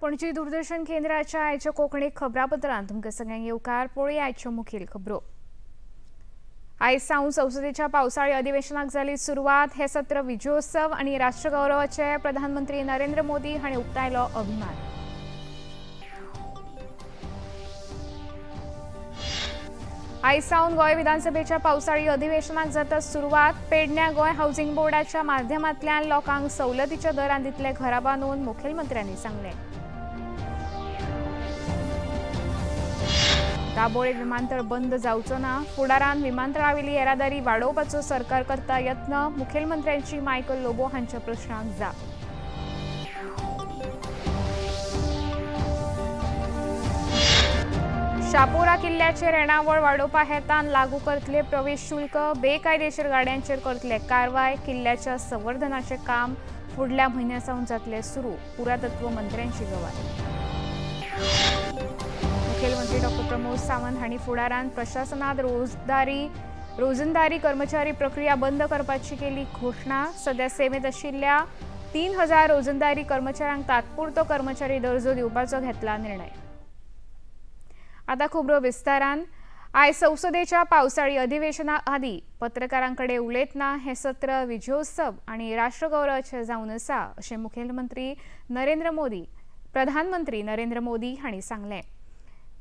पणजी दूरदर्शन केंद्राच्या आयच्या कोंकणी खबरापत्रांत तुमकां सगळ्यांक येवकार. पळोवया आयच्यो मुखेल खबरो. आयज सावन संसदेच्या पावसाळी अधिवेशनाक जाली सुरवात. हे सत्र विजयोत्सव आनी राष्ट्रगौरवाचे प्रधानमंत्री नरेंद्र मोदी हांणी उक्तायलो अभिमान. आयज सावन गोंय विधानसभेच्या पावसाळी अधिवेशनाक जाता सुरवात. पेडण्या गोंय हावसिंग बोर्डाच्या माध्यमांतल्यान लोकांक सवलतीच्या दरान दितले घरां बांदून मुखेलमंत्र्यांनी सांगलें. दाबोळे विमानतळ बंद जावचो ना, फुडारान विमानतळावेली येरादारी वाडोवपाचो सरकार करता यत्न, मुखेलमंत्र्यांची मायकल लोबो हांच्या प्रश्नाक जाप. शापोरा किल्ल्याचेर येणावळ वाडोवपा हेतान लागू करतले प्रवेश शुल्क, बेकायदेशीर गाड्यांचेर करतले कारवाय. किल्ल्याच्या संवर्धनाचें काम फुडल्या म्हयन्या सावन जातलें सुरू, पुरातत्व मंत्र्यांची गवाय. मुखेलमंत्री डॉ प्रमोद सावंत हांणी फुडारान प्रशासनात रोजंदारी कर्मचारी प्रक्रिया बंद करपाची केली घोशणा. सध्या सेवेंत आशिल्ल्या 3000 रोजंदारी कर्मचाऱ्यांक तात्पुरतो कर्मचारी दर्जो दिवपाचो घेतला निर्णय. आता खबरो विस्तारान. आयज संसदेच्या पावसाळी अधिवेशना आदी पत्रकारांकडे उलयतना हे सत्र विजयोत्सव आनी राष्ट्रगौरवाचें जावन आसा अशें मुखेलमंत्री नरेंद्र मोदी प्रधानमंत्री नरेंद्र मोदी हांणी सांगलें.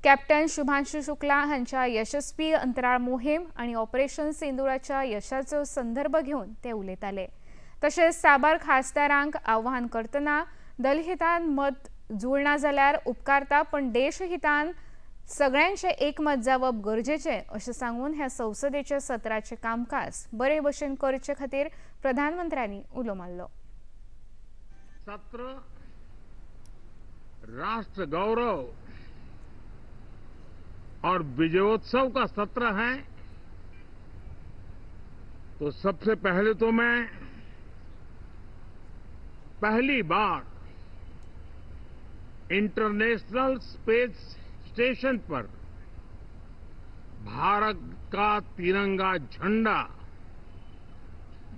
कॅप्टन शुभांशु शुक्ला हांच्या यशस्वी अंतराळ मोहीम आनी ऑपरेशन सिंदुराच्या यशाचो संदर्भ घेवन ते उलयताले. तशेंच साबार खासदारांक आव्हान करतना दलहितान मत जुळना जाल्यार उपकारता, पण देशहितान सगळ्यांचे एकमत जावप गरजेचें अशें सांगून ह्या संसदेच्या सत्राचें कामकाज बरे भशेन करचे खातीर प्रधानमंत्र्यांनी उलो मारलो. सत्र राष्ट्र गौरव और विजयोत्सव का सत्र है, तो सबसे पहले तो मैं पहली बार इंटरनेशनल स्पेस स्टेशन पर भारत का तिरंगा झंडा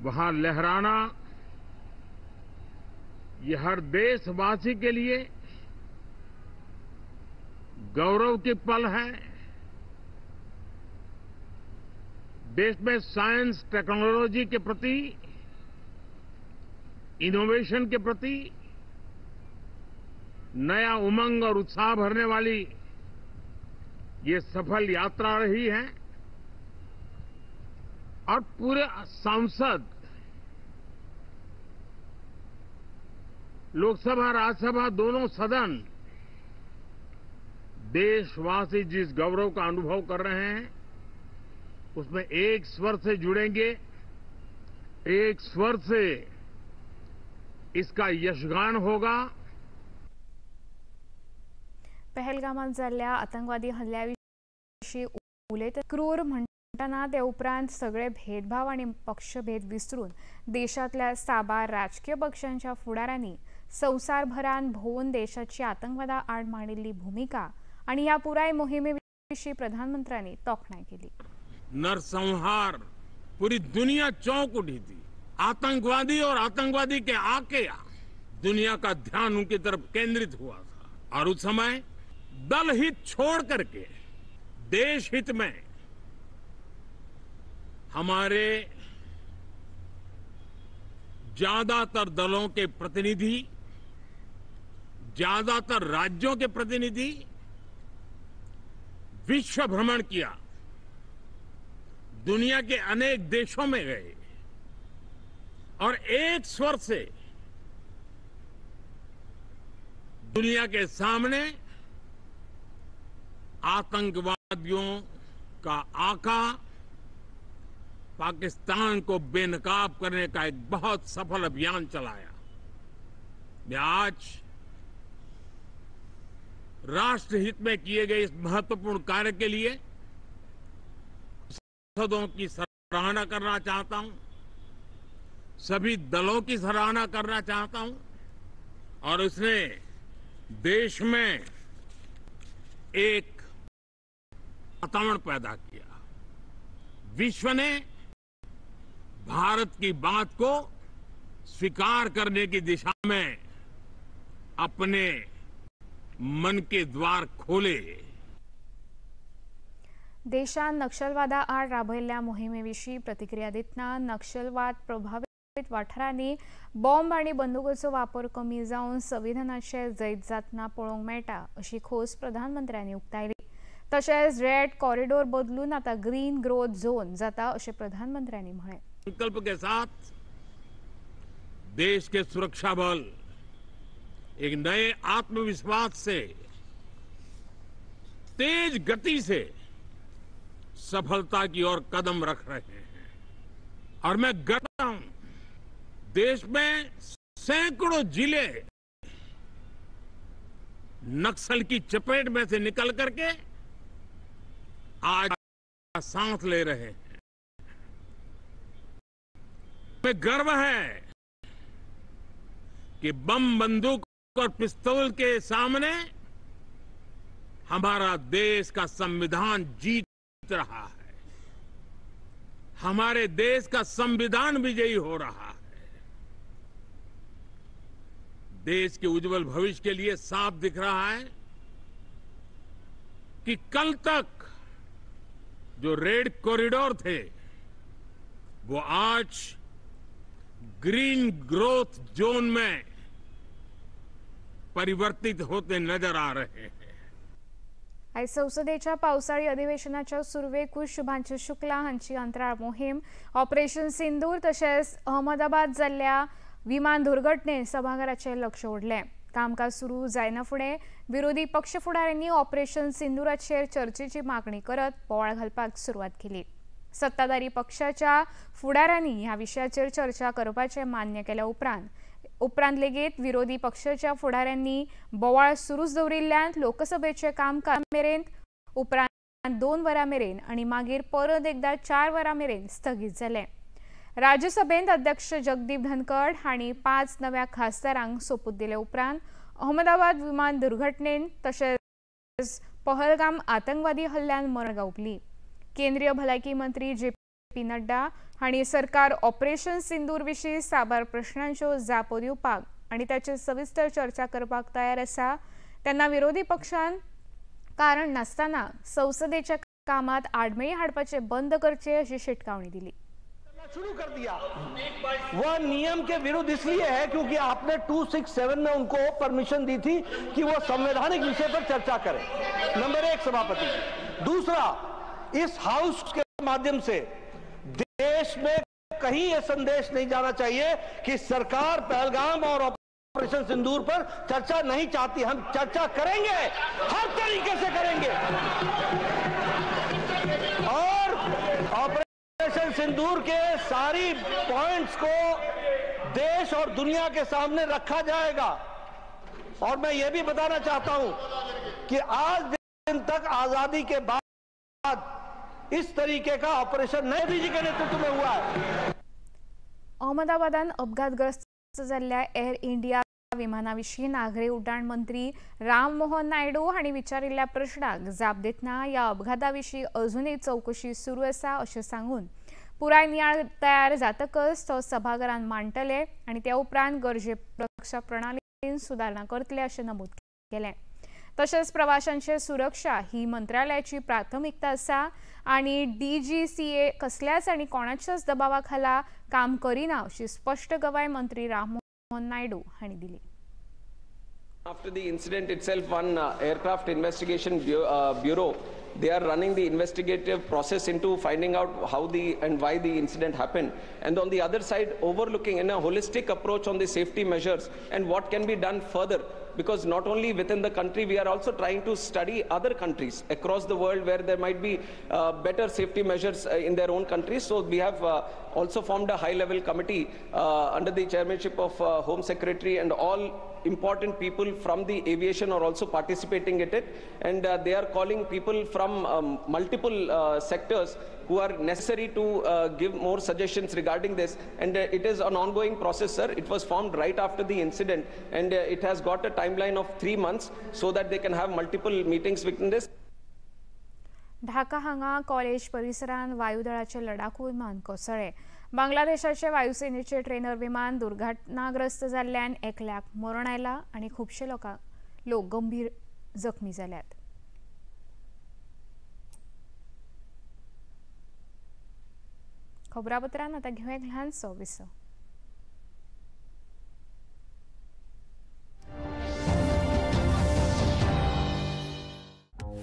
वहां लहराना, ये हर देशवासी के लिए गौरव की पल है। देश में साइंस टेक्नोलॉजी के प्रति, इनोवेशन के प्रति नया उमंग और उत्साह भरने वाली ये सफल यात्रा रही है। और पूरे सांसद, लोकसभा राज्यसभा दोनों सदन, देशवासी जिस गौरव का अनुभव कर रहे हैं उसमें एक स्वर से जुड़ेंगे, एक स्वर से इसका यशगान होगा। पहलगामात जाल्ल्या आतंकवादी हल्ल्याविशीं उलयतना क्रूर म्हणटना ते उपरांत सगळे भेदभाव आनी पक्षभेद विसरून देशांतल्या साबार राजकीय पक्षांच्या फुडाऱ्यांनी संवसारभरान भोंवून देशाची आतंकवादा आड मांडिल्ली भूमिका आनी ह्या पुराय मोहिमे विशीं प्रधानमंत्र्यांनी तोखणाय केली. नरसंहार, पूरी दुनिया चौंक उठी थी। आतंकवादी और आतंकवादी के आके दुनिया का ध्यान उनकी तरफ केंद्रित हुआ था और उस समय दल हित छोड़ करके देश हित में हमारे ज्यादातर दलों के प्रतिनिधि, ज्यादातर राज्यों के प्रतिनिधि विश्व भ्रमण किया, दुनिया के अनेक देशों में गए और एक स्वर से दुनिया के सामने आतंकवादियों का आका पाकिस्तान को बेनकाब करने का एक बहुत सफल अभियान चलाया। मैं आज राष्ट्रहित में किए गए इस महत्वपूर्ण कार्य के लिए सांसदों की सराहना करना चाहता हूं, सभी दलों की सराहना करना चाहता हूं और उसने देश में एक वातावरण पैदा किया। विश्व ने भारत की बात को स्वीकार करने की दिशा में अपने मन के द्वार खोले। देशान नक्षलवादा आड राबयल्ल्या मोहिमे विशीं प्रतिक्रिया दितना नक्षलवाद प्रभावित वाठारांनी बॉम्ब आनी बंदुकाचो वापर कमी जावन संविधानाचे जैत जातना पळोवंक मेळटा अशी खोस प्रधानमंत्र्यांनी उक्तायली। तशेंच रेड कॉरिडोर बदलून आतां ग्रीन ग्रोथ झोन जाता अशें प्रधानमंत्र्यांनी म्हळें। संकल्प के साथ देश के सुरक्षा बल एक नए आत्मविश्वास से तेज गति से सफलता की ओर कदम रख रहे हैं और मैं गर्व हूं, देश में सैकड़ों जिले नक्सल की चपेट में से निकल करके आज सांस ले रहे हैं। हमें गर्व है कि बम, बंदूक और पिस्तौल के सामने हमारा देश का संविधान जीत रहा है, हमारे देश का संविधान विजयी हो रहा है। देश के उज्जवल भविष्य के लिए साफ दिख रहा है कि कल तक जो रेड कॉरिडोर थे वो आज ग्रीन ग्रोथ जोन में परिवर्तित होते नजर आ रहे हैं। आयज संसदेच्या पावसाळी अधिवेशनाच्या सुरवेकूच शुभांशु शुक्ला हांची अंतराळ मोहीम, ऑपरेशन सिंदूर तशेंच अहमदाबाद जाल्ल्या विमान दुर्घटनेन सभाघराचें लक्ष ओडलें। कामकाज सुरू जायना फुडें विरोधी पक्ष फुडाऱ्यांनी ऑपरेशन सिंदूराचेर चर्चेची मागणी करत बोवाळ घालपाक सुरवात केली। सत्ताधारी पक्षाच्या फुडाऱ्यांनी ह्या विशयाचेर चर्चा करपाचें मान्य केल्या उपरांत लेगीत विरोधी पक्षाच्या फुडाऱ्यांनी बोवाळ सुरूच दवरिल्ल्यान लोकसभेचें कामकाज मेरेन उपरांत 2 वरां मेरेन आनी मागीर परत एकदा 4 वरां मेरेन स्थगीत जालें। राज्यसभेंत अध्यक्ष जगदीप धनखड हांणी 5 नव्या खासदारांक सोपूत दिले उपरांत अहमदाबाद विमान दुर्घटनेन तशेंच पहलगाम आतंकवादी हल्ल्यान मरण गावपली। केंद्रीय भलायकी मंत्री जे पी नड्डा हांणी सरकार ऑपरेशन सिंदूर विशीं साबार प्रश्नांच्यो जापो दिवपाक आनी ताचेर सविस्तर चर्चा करपाक तयार आसा। तेन्ना विरोधी पक्षान कारण नासतना संसदेच्या कामात आडमेळी हाडपाचें बंद करचें अशी शिटकावणी दिली। शुरू कर दिया वह नियम के विरुद्ध इसलिए है क्योंकि आपने 267 में उनको परमिशन दी थी कि वो संवैधानिक विषय पर चर्चा करें। नंबर 1 सभापति जी। दूसरा, इस हाउस के माध्यम से देश में कहीं यह संदेश नहीं जाना चाहिए कि सरकार पहलगाम और ऑपरेशन सिंदूर पर चर्चा नहीं चाहती। हम चर्चा करेंगे, हर तरीके से करेंगे और ऑपरेशन सिंदूर के सारी पॉइंट्स को देश और दुनिया के सामने रखा जाएगा। और मैं ये भी बताना चाहता हूं कि आज दिन तक आजादी के बाद इस तरीके का ऑपरेशन मोदी जी के नेतृत्व में हुआ है। अहमदाबादान अपघातग्रस्त जाल्ल्या एअर इंडिया विमाना विशीं नागरी उड्डाण मंत्री राम मोहन नायडू हांणी विचारिल्ल्या प्रश्नाक जाप दितना ह्या अपघाता विशीं अजूनय चवकशी सुरू आसा अशें सांगून पुराय नियाळ तयार जातकच तो सभाघरांत मांडटले आनी त्या उपरांत गरजे सुरक्षा प्रणालीन सुदारणा करतले अशें नमूद केलें। तशेंच प्रवाशांची सुरक्षा ही मंत्रालयाची प्राथमिकता आसा आनी DGCA कसल्याच आनी कोणाच्याच दबावा खाला काम करिना अशी स्पष्ट गवाय मंत्री राम मोहन नायडू हांणी दिली। After the incident itself, one aircraft investigation bureau, they are running the investigative process into finding out how the and why the incident happened, and on the other side overlooking in a holistic approach on the safety measures and what can be done further, because not only within the country, we are also trying to study other countries across the world where there might be better safety measures in their own countries. So we have also formed a high level committee under the chairmanship of Home Secretary, and all important people from the aviation are also participating in it, and they are calling people from multiple sectors who are necessary to give more suggestions regarding this, and it is an ongoing process, sir. It was formed right after the incident, and it has got a timeline of 3 months so that they can have multiple meetings within this. Dhaka हांगा college परिसरांत वायुदळाचे लडाकू विमान कोसळ्ळें। बांगलादेशाचे वायुसेनेचे trainer विमान दुर्घटनाग्रस्त जाल्ल्यान एकल्याक मरण आयला आनी खुबशे लोक गंभीर जखमी जाल्यात। खबरापत्रान आतां घेवया एक ल्हानसो विसव।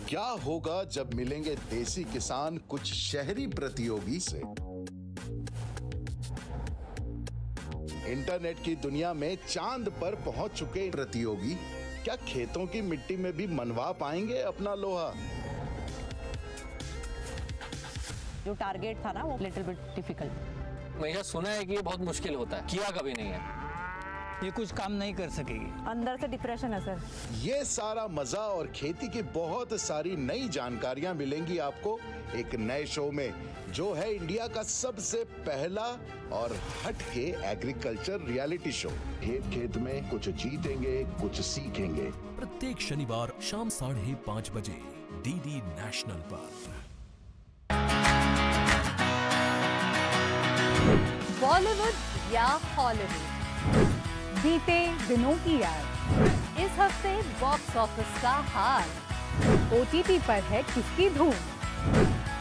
क्या होगा जब मिलेंगे देसी किसान कुछ शहरी प्रतियोगी से? इंटरनेट की दुनिया में चांद पर पहुंच चुके प्रतियोगी क्या खेतों की मिट्टी में भी मनवा पाएंगे अपना लोहा? जो टारगेट था ना वो लिटिल बिट डिफिकल्ट। हमेशा सुना है कि ये बहुत मुश्किल होता है, किया कभी नहीं है, ये कुछ काम नहीं कर सकेगी। अंदर से डिप्रेशन है सर। ये सारा मजा और खेती की बहुत सारी नई जानकारियां मिलेंगी आपको एक नए शो में, जो है इंडिया का सबसे पहला और हटके एग्रीकल्चर रियलिटी शो। खेत खेत में कुछ जीतेंगे कुछ सीखेंगे। प्रत्येक शनिवार शाम 5:30 बजे डीडी नेशनल पर। बॉलीवुड या हॉलीवुड, बीते दिनों की याद, इस हफ्ते बॉक्स ऑफिस का हाल, ओटीटी पर है किसकी धूम,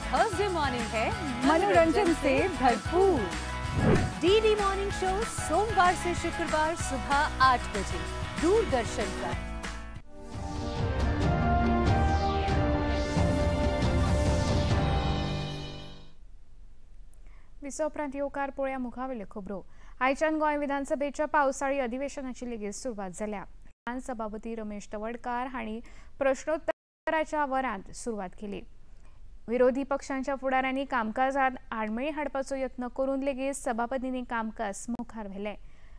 थर्सडे मॉर्निंग है मनोरंजन से भरपूर। डीडी मॉर्निंग शो सोमवार से शुक्रवार सुबह 8 बजे दूरदर्शन पर। विसव उपरांत येवकार पळोवया मुखावेल्यो खबरो। आयच्यान गोंय विधानसभेच्या पावसाळी अधिवेशनाची लेगीत सुरवात जाल्या। सभापती रमेश तवडकार हांणी प्रश्नोत्तराच्या वरांत सुरवात केली। विरोधी पक्षांच्या फुडाऱ्यांनी कामकाजात आडमेळी हाडपाचो यत्न करून लेगीत सभापतींनी कामकाज मुखार व्हेलें।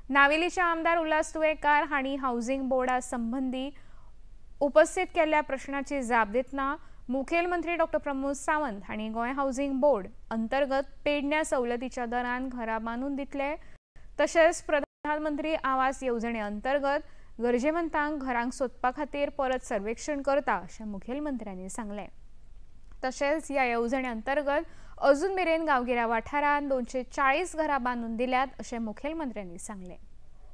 नावेलीचे आमदार उल्हास तुयेंकार हांणी हावसिंग बोर्डा संबंदी उपस्थित केल्ल्या प्रश्नाची जाप दितना मुखेलमंत्री डॉक्टर प्रमोद सावंत हांणी गोंय हावसिंग बोर्ड अंतर्गत पेडण्या सवलतीच्या दरान घरां बांदून दितले, तशेंच प्रधानमंत्री आवास येवजणे अंतर्गत गरजेवंतांक घरांक सोदपा खातीर परत सर्वेक्षण करता अशें मुखेलमंत्र्यांनी सांगलें। तशेंच ह्या येवजणे अंतर्गत अजून मेरेन गांवगिऱ्या वाठारांत 240 घरां बांदून दिल्यात अशें मुखेलमंत्र्यांनी सांगलें।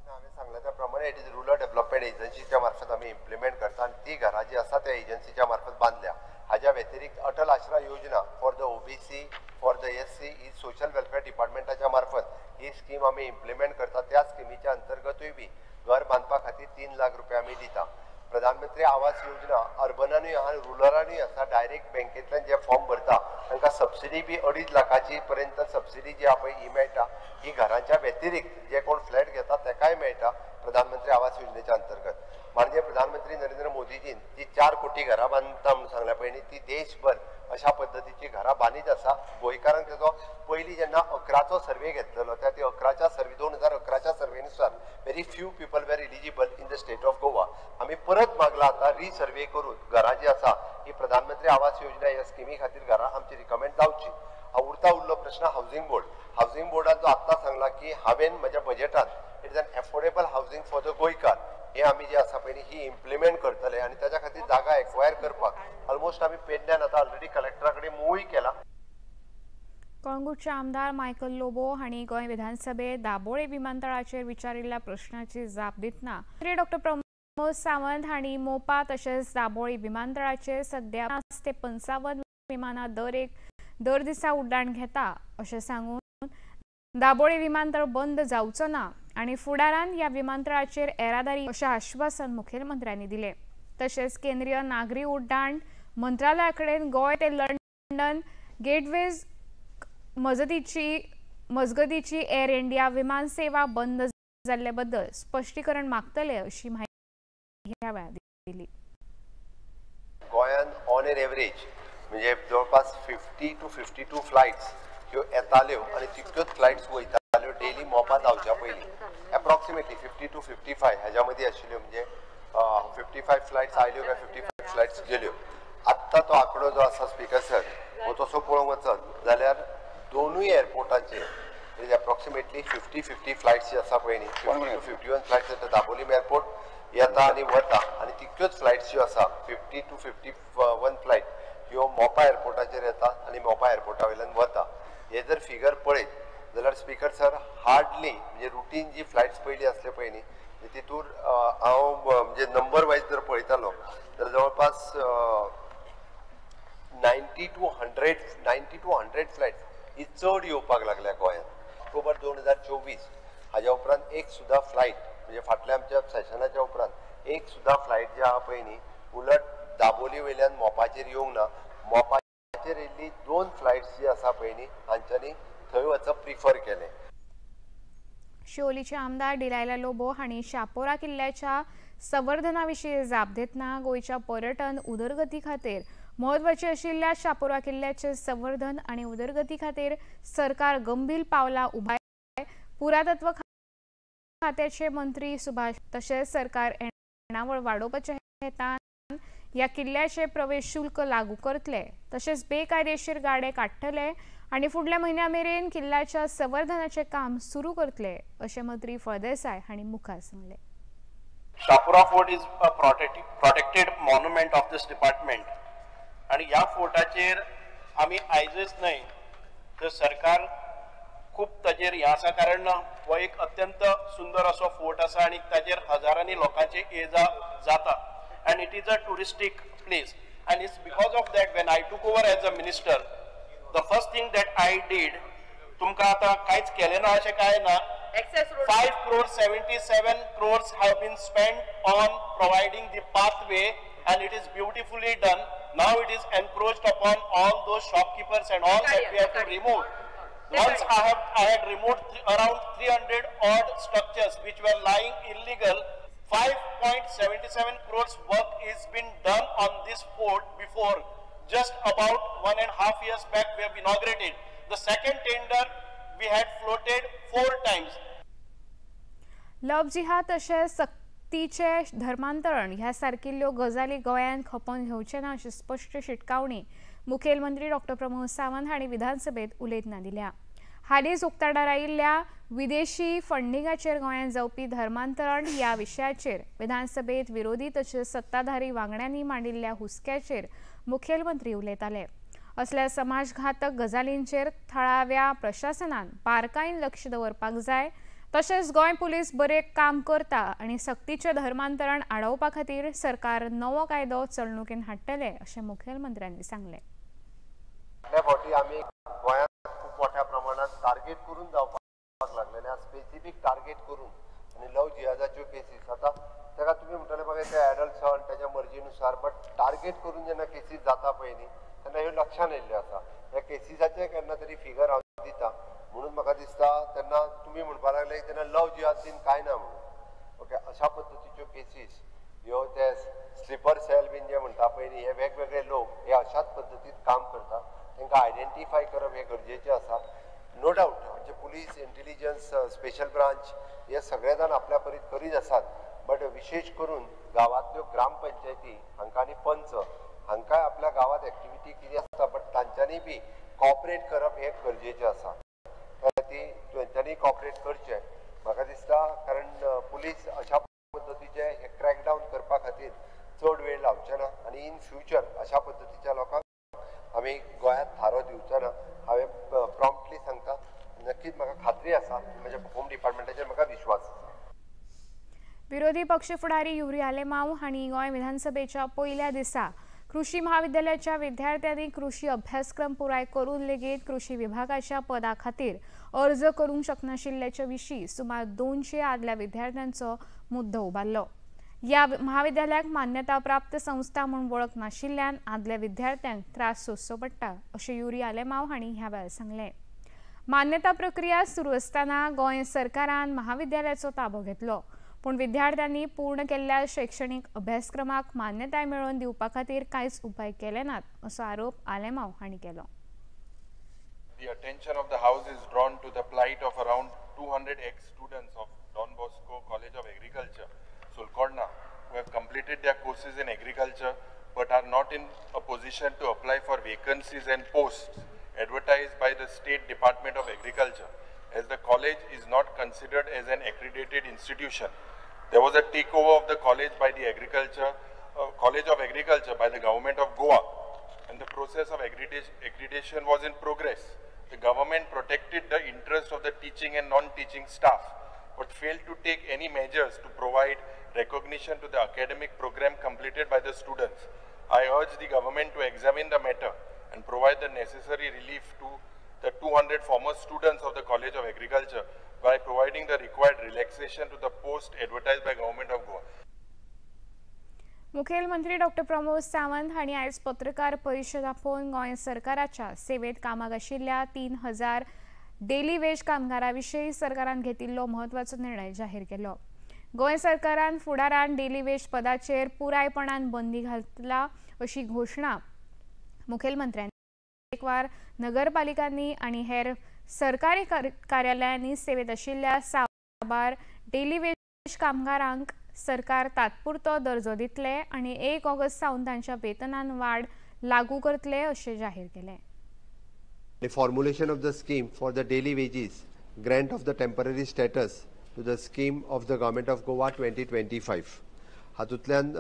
हांवें सांगलें त्या प्रमाणे it is rural development एजन्सीच्या मार्फत आमी इम्प्लिमेंट करता आनी ती घरां जी आसा त्या एजन्सीच्या मार्फत बांदल्या। हाज्या व्यतिरिक्त अटल आश्रा योजना for the OBC, for the SC he social welfare डिपार्टमेंटाच्या मार्फत ही स्कीम आमी इम्प्लिमेंट करता। त्या स्किमीच्या अंतर्गतूय बी घर बांदपा खातीर 3 लाख रुपया आमी दिता। प्रधानमंत्री आवास योजना अर्बनानूय आहा, रुरलानूय आसा। डायरेक्ट बँकेंतल्यान जे फॉर्म भरता तांकां सबसिडी बी 2.5 लाखाची पर्यंत सबसिडी जी आहा पळय ही मेळटा। ही घरांच्या व्यतिरिक्त जे कोण फ्लॅट घेता ताकाय मेळटा प्रधानमंत्री आवास योजनेच्या अंतर्गत। माननीय प्रधानमंत्री नरेंद्र मोदीजीन जी 4 कोटी घरां बांदता म्हणून सांगल्या पळय न्ही, ती देशभर अशा पद्दतीची घरां बांदीत आसा। गोंयकारांक तेजो पयलीं जेन्ना 11चो सर्वे घेतलेलो त्या 11च्या survey 2011च्या सर्वेनुसार very few people were eligible in the state of Goa. आमी परत मागला आतां रिसर्वे करून घरां जी आसा ही प्रधानमंत्री आवास योजना ह्या स्किमी खातीर घरां आमची रिकमेंड जावची। उरता उरलो प्रश्न हावसिंग बोर्ड। हावसिंग बोर्डान जो आत्तां सांगला की हांवें म्हज्या बजेटान it is an affordable housing for the गोंयकार हे आमी जे आसा पळय ही इम्प्लिमेंट करतले आनी ताच्या खातीर जागा एक्वायर करपाक ऑलमोस्ट आमी पेडण्यान आतां ऑलरेडी कलेक्टरा कडेन मुवूय केला। कळंगूटचे आमदार मायकल लोबो हांणी गोंय विधानसभेत दाबोळे विमानतळाचेर विचारिल्ल्या प्रश्नाची जाप दितना मंत्री डॉक्टर प्रमोद सावंत हांणी मोपा तशेंच दाबोळी विमानतळाचेर सध्या 50 ते 55 विमानां दर दिसा उड्डाण घेता अशें सांगून दाबोळी विमानतळ बंद जावचो ना आनी फुडारान ह्या विमानतळाचेर येरादारी अशें आश्वासन मुखेलमंत्र्यांनी दिलें। तशेंच केंद्रीय नागरी उड्डाण मंत्रालया कडेन गोंय ते लंडन गेटवेज मजगतीची एअर इंडिया विमान सेवा बंद जाल्ले बद्दल स्पश्टीकरण मागतले अशी माहिती ह्या वेळार दिली। गोंयान ऑन एन एवरेज म्हणजे जवळपास 50 to 52 flights ह्यो येताल्यो आनी तितक्योच फ्लायट्स वयताल्यो डेली मोपा जावच्या पयलीं। एप्रॉक्सिमेटली 50 to 55 ह्याच्या मदीं आशिल्ल्यो, म्हणजे 55 फ्लायट्स आयल्यो काय 55 फ्लायट्स गेल्यो। आत्तां तो आंकडो जो आसा स्पीकर सर हो तसो पळोवंक वचत जाल्यार दोनूय एअरपोर्टाचेर is approximately 50 flights जी आसा पळय न्ही, 50 to 51 flights येता दाबोलीम एअरपोर्ट येता आनी वता आनी तितक्योच फ्लायट्स ज्यो आसा 50 to 51 flight ह्यो मोपा एअरपोर्टाचेर येता आनी मोपा एअरपोर्टा वयल्यान वता। हे जर फिगर पळयत जाल्यार स्पीकर सर हार्डली म्हणजे रुटीन जी फ्लायट्स पयलीं आसल्यो पळय न्ही तितूर हांव म्हणजे नंबर वायज जर पळयतालो तर जवळपास 90 to 100 flights ही चड येवपाक लागल्या गोंयांत. ऑक्टोबर 2024 हाज्या उपरांत एक सुद्दां फ्लायट म्हणजे फाटल्या आमच्या सेशनाच्या उपरांत एक सुद्दां फ्लायट जी आहा पळय न्ही उलट दाबोली वयल्यान मोपाचेर येवंक ना. मोपाचेर येयल्ली 2 फ्लायट्स जी आसा पळय न्ही हांच्यांनी थंय वचप प्रिफर केलें. शिवोलीचे आमदार डिलायला लोबो हांणी शापोरा किल्ल्याच्या संवर्धना विशीं जाप दितना गोंयच्या पर्यटन उदरगती खातीर म्हत्वाची आशिल्ल्या शापोरा किल्ल्याचे संवर्धन आनी उदरगती खातीर सरकार गंभीर पावलां उबाय पुरातत्व खात्याचे मंत्री सुभाष तशेंच सरकार येणावळ वाडोवपाच्या हेतान ह्या किल्ल्याचे प्रवेश शुल्क लागू करतले तशेंच बेकायदेशीर गाडे काडटले आनी फुडल्या म्हयन्या मेरेन किल्ल्याच्या संवर्धनाचें काम सुरू करतले अशें मंत्री फळदेसाय हांणी मुखार सांगलें. Chapora fort is a protected monument of this department आनी ह्या फोर्टाचेर आमी आयजच न्हय तर सरकार खूब ताजेर हें आसा, कारण हो एक अत्यंत सुंदर असो फोर्ट आसा आनी ताजेर हजारांनी लोकांचे ये जा जाता and it is a touristic place and it's because of that when I took over as a minister the first thing that I did, तुमकां आतां कांयच केलें ना अशें कांय ना. 5.77 crores have been spent on providing the pathway and it is beautifully done. Now it is encroached upon all those shopkeepers and all that we have to remove. Once I had removed around 300 odd structures which were lying illegal. 5.77 crores work is been done on this fort before. Just about 1.5 years back we have inaugurated. The second tender we had floated 4 times. Love जिहाद तशेंच सक्तीचे धर्मांतरण ह्या सारकिल्ल्यो गजाली गोंयांत खपोवन घेवचे ना अशी स्पश्ट शिटकावणी मुखेलमंत्री डॉक्टर प्रमोद सावंत हांणी विधानसभेत उलयतना दिल्या. हालींच उक्ताडार आयिल्ल्या विदेशी फंडिंगाचेर गोंयांत जावपी धर्मांतरण ह्या विशयाचेर विधानसभेत विरोधी तशेंच सत्ताधारी वांगड्यांनी मांडिल्ल्या हुस्क्याचेर मुखेलमंत्री उलयताले. असल्या समाजघातक गजालींचेर थळाव्या प्रशासनान बारकायेन लक्ष दवरपाक जाय तशेंच गोंय पुलीस बरें काम करता आनी सक्तीचें धर्मांतरण आडावपा खातीर सरकार नवो कायदो चलणुकेन हाडटले अशें मुखेलमंत्र्यांनी सांगलें. फाटल्या फावटी आमी गोंयांत खूब मोठ्या प्रमाणात टार्गेट करून जावपाक लागलेले, स्पेसिफीक टार्गेट करून आनी लव जिहादाच्यो केसीस आतां ताका तुमी म्हणटले म्हाका ते एडल्ट सन ताच्या मर्जीनुसार, बट टार्गेट करून जेन्ना केसीस जाता पळय न्ही तेन्ना ह्यो लक्षान येयल्ल्यो आसा. ह्या केसीसाचें केन्ना तरी फिगर हांव दिता म्हणून म्हाका दिसता तेन्ना तुमी म्हणपाक लागले तेन्ना लव जिहाद बीन कांय ना म्हणून. ओके, अशा पद्दतीच्यो केसीस ह्यो ते स्लिपर सेल बीन जे म्हणटा पळय न्ही हे वेगवेगळे लोक हे अशाच पद्दतीन काम करता, तांकां आयडेंटिफाय करप हें गरजेचें आसा. नो डावट आमचे पुलीस इंटेलिजन्स स्पेशल ब्रांच हे सगळे जाण आपल्या परीत करीत आसात, बट विशेश करून गांवांतल्यो ग्रामपंचायती हांकां आनी पंच हांकांय आपल्या गांवांत एक्टिविटी कितें आसता बट तांच्यांनी बी कॉपरेट करप हें गरजेचें आसा. ती तांच्यांनी कॉपरेट करचें म्हाका दिसता, कारण पुलीस अशा पद्दतीचे हे क्रॅकडावन करपा खातीर चड वेळ लावचे ना आनी इन फ्युचर अशा पद्दतीच्या लोकांक आमी गोंयांत थारो दिवचो ना. हांवें प्रॉम्प्टली सांगता, नक्कीच म्हाका खात्री आसा, म्हज्या होम डिपार्टमेंटाचेर म्हाका विश्वास आसा. विरोधी पक्ष फुडारी युरी आलेमाव हांणी गोंय विधानसभेच्या पयल्या दिसा कृषी महाविद्यालयाच्या विद्यार्थ्यांनी कृषी अभ्यासक्रम पुराय करून लेगीत कृषी विभागाच्या पदा खातीर अर्ज करूंक शकनाशिल्ल्याच्या विशीं सुमार 200 आदल्या विद्यार्थ्यांचो मुद्दो उबारलो. ह्या महाविद्यालयाक मान्यता प्राप्त संस्था म्हूण वळख नाशिल्ल्यान आदल्या विद्यार्थ्यांक त्रास सोंसचो पडटा अशें युरी आलेमाव हांणी ह्या वेळार सांगलें. मान्यता प्रक्रिया सुरू आसतना गोंय सरकारान महाविद्यालयाचो ताबो घेतलो, पूण विद्यार्थ्यांनी पूर्ण केल्ल्या शैक्षणिक अभ्यासक्रमाक मान्यताय मेळोवन दिवपा खातीर कांयच उपाय केले नात असो आरोप आलेमाव हांणी केलो. The attention of the house is drawn to the plight of around 200 ex-students of Don Bosco College of Agriculture, Sulcorna, who have completed their courses in agriculture but are not in a position to apply for vacancies and posts advertised by the State Department of Agriculture, as the college is not considered as an accredited institution. There was a takeover of the college by the College of Agriculture by the government of Goa, and the process of accreditation was in progress. The government protected the interest of the teaching and non-teaching staff, but but failed to take any measures to provide recognition to the academic program completed by the students. I urge the government to examine the matter and provide the necessary relief to the 200 former students of the College of Agriculture by providing the required relaxation to the post advertised by Government of Goa. मुखेलमंत्री doctor Pramod Sawant हांणी आयज पत्रकार परिशद आपोवन गोंय सरकाराच्या सेवेत कामाक आशिल्ल्या 3000 डेली वेज कामगारां विशीं सरकारान घेतिल्लो म्हत्वाचो निर्णय जाहीर केलो. गोंय सरकारान फुडारान डेली वेज पदाचेर पुरायपणान बंदी घातला अशी घोशणा मुखेलमंत्र्यांनी एकवार नगरपालिकांनी आनी हेर सरकारी कार्यालयांनी सेवेत आशिल्ल्या साबार डेली वेज कामगारांक सरकार तात्पुरतो दर्जो दितले आनी 1 ऑगस्ट सावन तांच्या वेतनान वाड लागू करतले अशें जाहीर केलें. The formulation of the scheme for the daily wages grant of the temporary status to the scheme of the Government of Goa 2025. हातूंतल्यान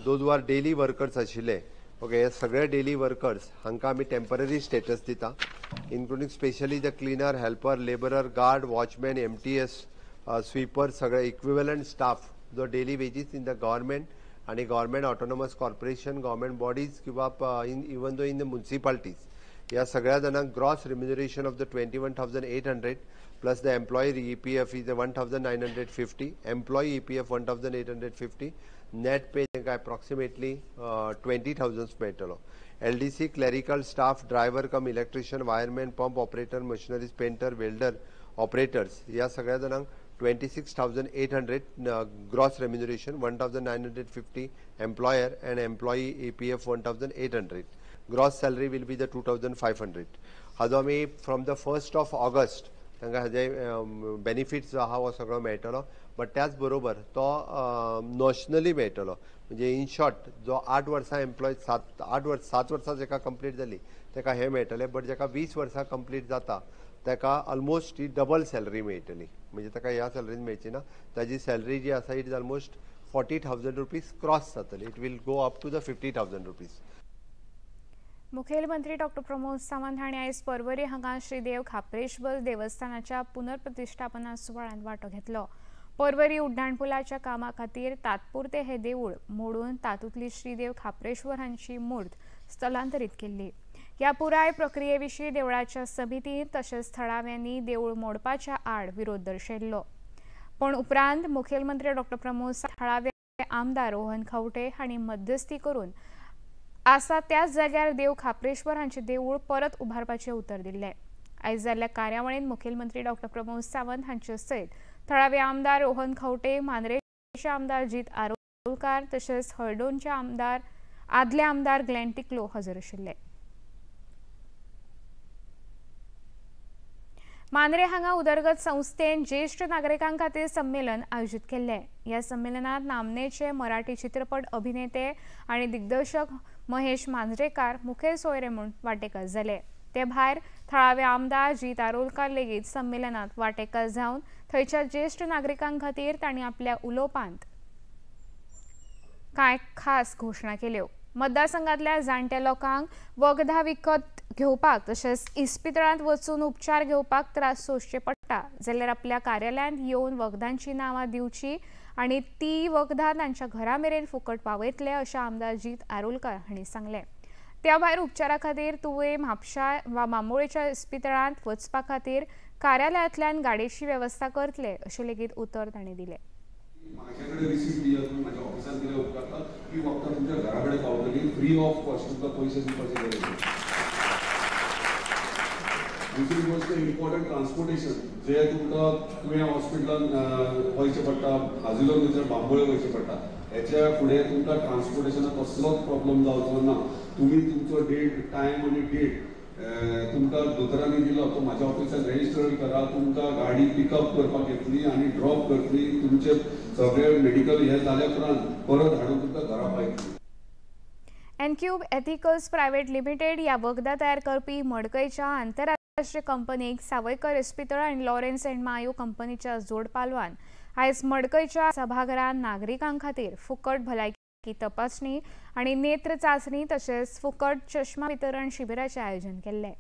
those who are daily workers आशिल्ले, ओके, हे सगळे डेली वर्कर्स हांकां आमी टेम्पररी स्टेटस दिता, including specially the cleaner, helper, labourer, guard, watchman, MTS, sweeper, सगळे equivalent staff जो daily wages in the government आनी government autonomous corporation, government bodies किंवा in even though in the municipalities, ह्या सगळ्या जाणांक gross remuneration of the 21,800 plus the employee EPF is 1,950, employee EPF 1,850, net pay तांकां approximately 20,000 मेळटलो. LDC, clerical staff, driver cum electrician, wireman, pump operator, machineries, painter, welder operators ह्या सगळ्या जाणांक 26,800 gross remuneration, 1,950 employer and employee EPF 1,800. Gross salary will be the 2,500. हाजो आमी from the 1st of August तांकां हाजे benefits जो आहा हो सगळो मेळटलो, बट त्याच बरोबर तो नॉशनली मेळटलो. म्हणजे इन शॉर्ट जो 8 वर्सां एम्प्लॉय 7 वर्सां जेका कंप्लीट जाली ताका हें मेळटलें, बट जेका 20 वर्सां कंप्लीट जाता ताका ऑलमोस्ट ही डबल सॅलरी मेळटली. म्हणजे ताका ह्या सॅलरीन मेळची ना, ताजी सॅलरी जी आसा it is almost 40,000 rupees cross जातली. It will go up to the 50,000 rupees. मुखेलमंत्री डॉक्टर प्रमोद सावंत हांणी आयज पर्वरी हांगा श्रीदेव खाप्रेश्वर देवस्थानाच्या पुनर्प्रतिष्ठापना सुवाळ्यांत वांटो घेतलो. पर्वरी उड्डाणपुलाच्या कामा खातीर तात्पुरते हे देवूळ मोडून तातूंतली श्रीदेव खाप्रेश्वर हांची मूर्त स्थलांतरीत केल्ली. ह्या पुराय प्रक्रिये विशीं देवळाच्या समितीन तशेंच थळाव्यांनी देवूळ मोडपाच्या आड विरोध दर्शयल्लो. पूण उपरांत मुखेलमंत्री डॉक्टर प्रमोद थळावे आमदार रोहन खंवटे हांणी मध्यस्थी करून आसा त्याच जाग्यार देव खाप्रेश्वर हांचें देवूळ परत उबारपाचें उतर दिल्लें. आयज जाल्ल्या कार्यावळींत मुखेलमंत्री डॉक्टर प्रमोद सावंत हांचे सयत थळावे आमदार रोहन खंवटे, मांद्रेचे आमदार जीत आरोलकार तशेंच हळदोणचे आमदार आदले आमदार ग्लॅन टिकलो हजर आशिल्ले. मांद्रे हांगा उदरगत संस्थेन ज्येष्ठ नागरिकां खातीर संमेलन आयोजीत केल्लें. ह्या संमेलनात नामनेचे मराठी चित्रपट अभिनेते आनी दिग्दर्शक महेश मांजरेकार मुखेल सोयरे म्हूण वांटेकार जाले. ते भायर थळावे आमदार जीत आरोलकार लेगीत संमेलनात वांटेकार जावन थंयच्या ज्येष्ठ नागरिकां खातीर तांणी आपल्या उलोवपांत कांय खास घोशणा केल्यो. मतदारसंघातल्या जाणट्या लोकांक वखदां विकत घेवपाक तशेंच इस्पितळांत वचून उपचार घेवपाक त्रास सोंसचे पडटा जाल्यार आपल्या कार्यालयांत येवन वखदांची नांवां दिवची आनी ती वखदां तांच्या घरा मेरेन फुकट पावयतले अशें आमदार जीत आरोलकार हांणी सांगलें. त्या भायर उपचारा खातीर तुवें म्हापशा वा मामोळेच्या इस्पितळांत वचपा खातीर कार्यालयांतल्यान गाडयेची वेवस्था करतले अशें लेगीत उतर तांणी दिलें. माझ्याकडे रिसीट दिया तुम्ही माझ्या ऑफिसात दिल्या उपकारता ती वखदां तुमच्या घरा कडेन पावतली फ्री ऑफ कॉस्ट, तुमकां पयशे दिवपाची गरज ना. दुसरी गोष्ट इम्पॉर्टंट ट्रान्सपोर्टेशन जे तुमकां तुवें हॉस्पिटलान वयचें पडटा, हाजिलोन वयचें, बांबोळे वयचें पडटा, हेच्या फुडें तुमकां ट्रान्सपोर्टेशनाक कसलोच प्रॉब्लम जावचो ना. तुमी तुमचो डेट, टायम आनी डेट तुमकां दोतोरांनी दिलो तो म्हाज्या ऑफिसान रेजिस्टर करा, तुमकां गाडी पिकअप करपाक येतली आनी ड्रॉप करतली, तुमचे सगळे मेडिकल हे जाल्या उपरांत परत हाडून तुमकां घरा पावयतली. एनक्यूब एथिकल्स प्रायव्हेट लिमिटेड ह्या वखदां तयार करपी मडकयच्या आंतरराष्ट्रीय कंपनीक सावयकर इस्पितळ आनी लॉरेन्स अँड मायो कंपनीच्या जोडपालवान आयज मडकयच्या सभाघरांत नागरिकां खातीर फुकट भलायकी तपासणी आनी नेत्र चांचणी तशेंच फुकट चष्मा वितरण शिबिराचें आयोजन केल्लें.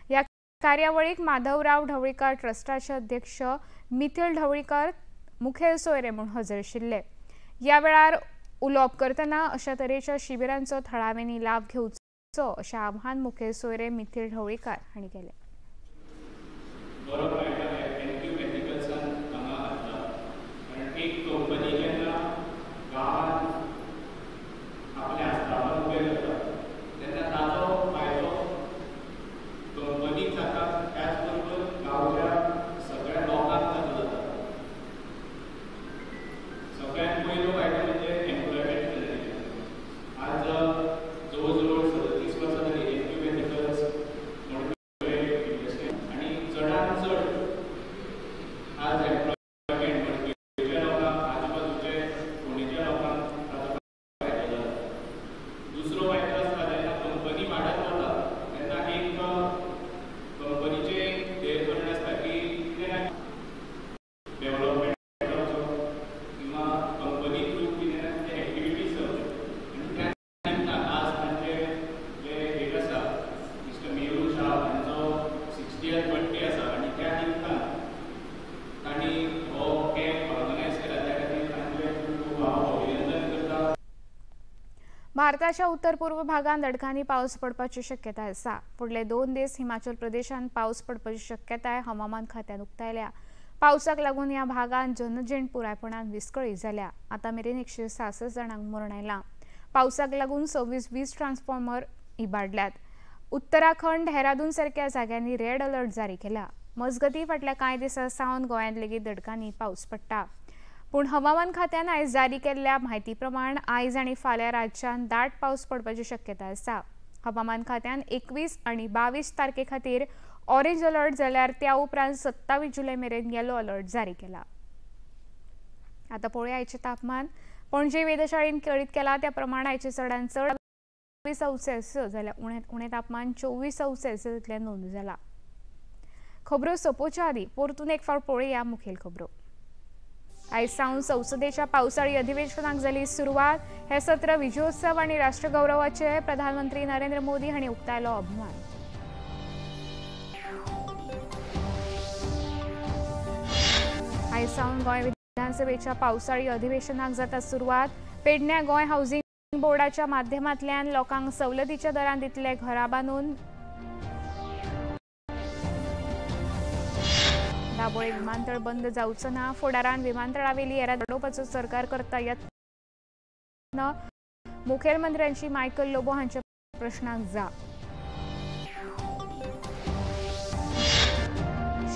ह्या कार्यावळीक माधवराव ढवळीकार ट्रस्टाचे अध्यक्ष मिथिल ढवळीकार, मुखेल सोयरे म्हूण हजर आशिल्ले. ह्या वेळार उलोवप करतना अशा तरेच्या शिबिरांचो थळाव्यांनी लाव घेवचो अशें आवाहन मुखेल सोयरे मिथिल ढवळीकार हांणी केलें. भारताच्या उत्तर पूर्व भागांत दडकांनी पावस पडपाची शक्यताय आसा. फुडले 2 दीस हिमाचल प्रदेशांत पावस पडपाची शक्यताय हवामान खात्यान उक्तायल्या. पावसाक लागून ह्या भागांत जनजीण पुरायपणान विस्कळीत जाल्या. आतां मेरेन 166 जाणांक मरण आयलां. पावसाक लागून 26 वीज ट्रान्सफॉर्मर इबाडल्यात. उत्तराखंड, देहरादून सारक्या जाग्यांनी रेड अलर्ट जारी केला. मजगतीं फाटल्या कांय दिसां सावन गोंयांत लेगीत दडकांनी पावस पडटा. पूण हवामान खात्यान आयज जारी केल्ल्या म्हायती प्रमाण आयज आनी फाल्यां राज्यांत दाट पावस पडपाची शक्यता आसा. हवामान खात्यान 21 आनी 22 तारखे खातीर ऑरेंज अलर्ट जाल्यार त्या उपरांत 27 जुलय मेरेन येलो अलर्ट जारी केला. आतां पळोवया आयचें तापमान. पणजे वेधशाळेन कळीत केला त्या प्रमाण आयचें चडांत चड 22 अंश सेल्सियस जाल्यार उण्यांत उणें तापमान 24 अंश सेल्सियस इतलें नोंद जाला. खबरो सोंपोवच्या आदीं परतून एक फावट पळोवया मुखेल खबरो. आयज सावन संसदेच्या पावसाळी अधिवेशनाक जाली सुरवात. हे सत्र विजयोत्सव आनी राष्ट्रगौरवाचे प्रधानमंत्री नरेंद्र मोदी हांणी उक्तायलो अभिमान. आयज सावन गोंय विधानसभेच्या पावसाळी अधिवेशनाक जाता सुरवात. पेडण्या गोंय हावसिंग बोर्डाच्या माध्यमांतल्यान लोकांक सवलतीच्या दरान दितले घरां बांदून. दाबोळे विमानतळ बंद जावचो ना. फुडारान विमानतळावेली येरादारी वाडोवपाचो सरकार करता यत्न. मुखेलमंत्र्यांची मायकल लोबो हांच्या प्रश्नाक जाप.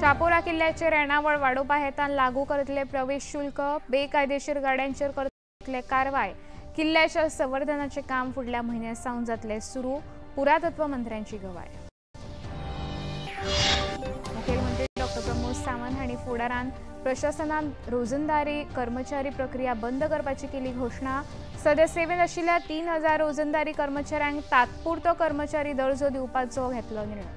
शापोरा किल्ल्याचे रेणावळ वाडोवपा हेतान लागू करतले प्रवेश शुल्क. बेकायदेशीर गाड्यांचेर करतले कारवाय. किल्ल्याच्या संवर्धनाचें काम फुडल्या म्हयन्या सावन जातलें सुरू. पुरातत्व मंत्र्यांची गवाय. मुखेलमंत्री डॉक्टर प्रमोद सावंत हांणी फुडारान प्रशासनान रोजंदारी कर्मचारी प्रक्रिया बंद करपाची केली घोशणा. सद्या सेवेंत आशिल्ल्या 3000 रोजंदारी कर्मचाऱ्यांक तात्पुरतो कर्मचारी दर्जो दिवपाचो घेतलो निर्णय.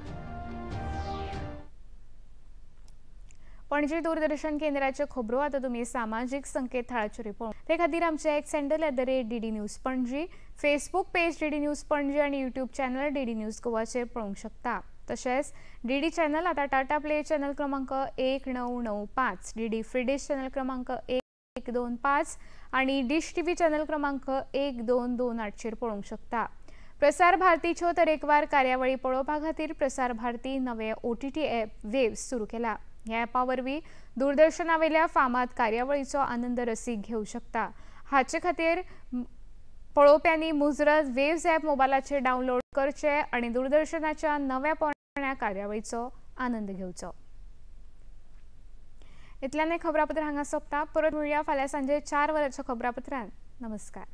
पणजी दूरदर्शन केंद्राच्यो खबरो आतां तुमी सामाजीक संकेतथळाचेर पळोवंक. ते खातीर आमचे X handle @DD News Panaji, Facebook page DD News Panaji आनी यूट्यूब चॅनल डीडी न्यूज गोवाचेर पळोवंक शकता. तशेंच डीडी चॅनल आतां टाटा प्ले चॅनल क्रमांक 1995, डीडी फ्री डिश चॅनल क्रमांक 125 आनी डिश टीव्ही चॅनल क्रमांक 1228चेर पळोवंक शकता. प्रसार भारतीच्यो तरेकवार कार्यावळी पळोवपा खातीर प्रसार भारती नवे OTT app वेव्स सुरू केला. ह्या ॲपा वरवीं दूरदर्शनावेल्या फामाद कार्यावळीचो आनंद रसीक घेवं शकता. हाचे खातीर पळोवप्यांनी मुजरत वेव्स ॲप मोबायलाचेर डावनलोड करचे आनी दूरदर्शनाच्या नव्या पोरण्या कार्यावळीचो आनंद घेवचो. इतल्यान खबरापत्र हांगा सोंपता. परत मेळुया फाल्यां सांजे 4 वरांच्या खबरापत्रान. नमस्कार.